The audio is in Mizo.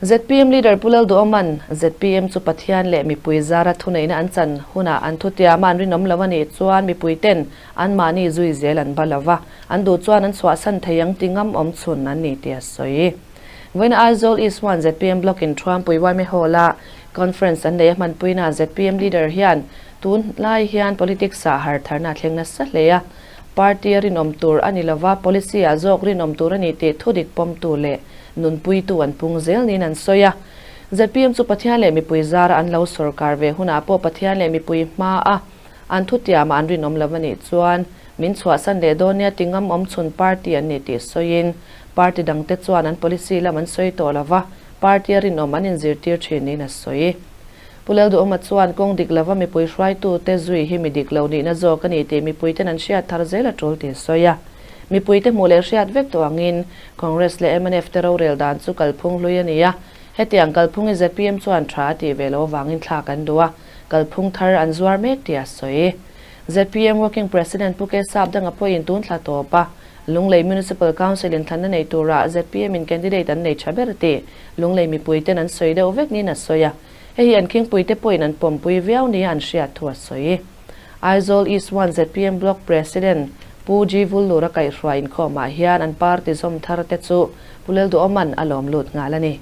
ZPM Leader Pu Lalduhawma'n zpm chu Pathian leh mipui zara thuneihna an chan hunah an thutiama an rinawm lo a nih chuan mipuiten anmahni zui zel an ba lo va, an duh chuan an chhuahsan thei ang ti ngam awm chhun an ni tih a sawi. Vawiina Aizawl East 1 zpm Block in Thuampui yma Hall-a Conference an nei a hmanpuina zpm Leader hian tun lai hian politics ah hartharna a thleng nasa hle a, Party a rinawm tur a ni lova, policy ah zawk rinawm tur a ni tih thudik pawmtu leh nunpuitu an pung zel niin an sawi a. Zpm chu Pathian leh mipui zara an lo sawrkar ve hunah pawh Pathian leh mipui hma a an thutiamah an rinawm lo a nih chuan min chhuahsan leh dawn nia ti ngam awm chhun party an ni tih sawiin party dangte chuan an policy lam an sawi tawh lova party a rinawm an inzirtir thin niin a sawi. Pu Lalduhawma chuan kawng dik lova mipui hruaitute zui hi mi dik lo nihna zawk a ni tih mipuiten an hriat thar zel a tul tih a sawi a. Mipuite hmuh leh hriat vek tawh angin Congress leh mnf te rorel dan chu kalphung hlui a ni a, hetiang kalphung hi zpm chuan tha a tih ve loh avangin thlak an duh a, kalphung thar an zuar mek tih a sawi. Zpm Working President Pu K Sapdanga pawhin tun thla tawp a, Lunglei Municipal Council in thlanna nei turah zpm in candidate an nei tha ber tih Lunglei mipuiten an sawi deuh vek niin a sawi a, hei hi an khingpuite pawhin an pawmpui viau nia an hriat thu a sawi. Aizawl East 1 zpm Block President Pu G Vullura kaihhruai inkhawmah hian an party zawm thar te chu Pu Lalduhawma'n a lawm lut nghal a ni.